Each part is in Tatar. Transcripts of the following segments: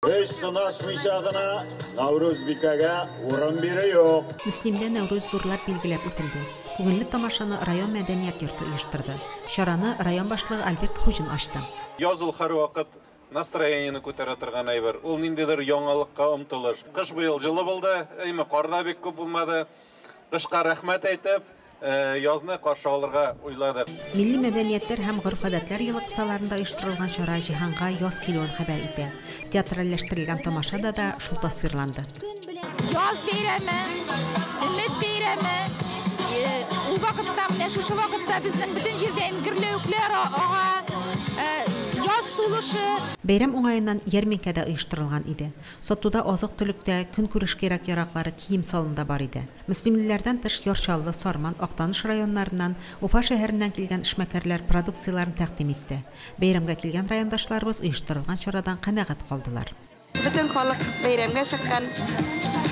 Көч сынашмыйча гына Нәүрүзбикәгә урын бирү юк. Мөслимдә Нәүрүз зурлап билгеләп үтелде. Күңелле тамашаны район мәдәният йорты оештырды. Чараны район башлыгы Альберт Хуҗин ачты. Яз ул һәрвакыт настроениене күтәрә торган әйбер. Ул ниндидер яңалыкка омтылыш. Кыш быел җылы булды, әйме, кар да бик күп булмады. Кышка рәхмәт әйтеп, язны каршы алырга уйладык. Милли мәдәниятләр һәм гореф-гадәтләр елы кысаларында оештырылган чара җиһанга яз килүен хәбәр итә. Театральләштерелгән тамашада да шул тасвирланды. Яз бәйрәме, өмет бәйрәме. Ул вакытта, менә шушы вакытта безнең бөтен җирдә гөрләвекләр ага, яз сулышы. Бәйрәм уңаеннан ярминкә дә оештырылган иде. Сатуда азык-төлек тә, көнкүреш кирәк-яраклары, кием-салым да бар иде. Мөслимлеләрдән тыш Яр Чаллы, Сарман, Актаныш районнарыннан, Уфа шәһәреннән килгән эшмәкәрләр продукцияләрен тәкъдим итте. Бәйрәмгә килгән райондашларыбыз оештырылган чарадан канәгать калдылар. Бөтен халык бәйрәмгә чыккан.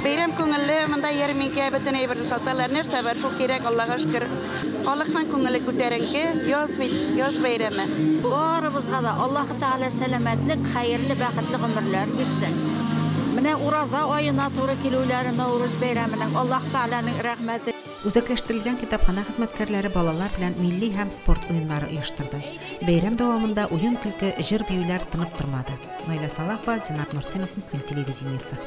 Бәйрәм күңелле, монда ярминкә, бөтен әйберне саталар. Нәрсә бар, шул кирәк, Аллага шөкер. Халыкның күңеле күтәренке, яз бит, яз бәйрәме. Барыбызга да Аллаһы Тәгалә сәламәтлек, хәерле, бәхетле гомерләр бирсен. Менә ураза аена туры килүләре Нәүрүз бәйрәменең Аллаһ Тәгаләнең рәхмәте. Үзәкләштерелгән китапханә хезмәткәрләре балалар белән милли һәм спорт уеннары оештырды. Бәйрәм дәвамында уен-көлке, җыр-биюләр тынып тормады. Наилә Салахова, Динар Нуртдинов, Мөслим телевидениесе.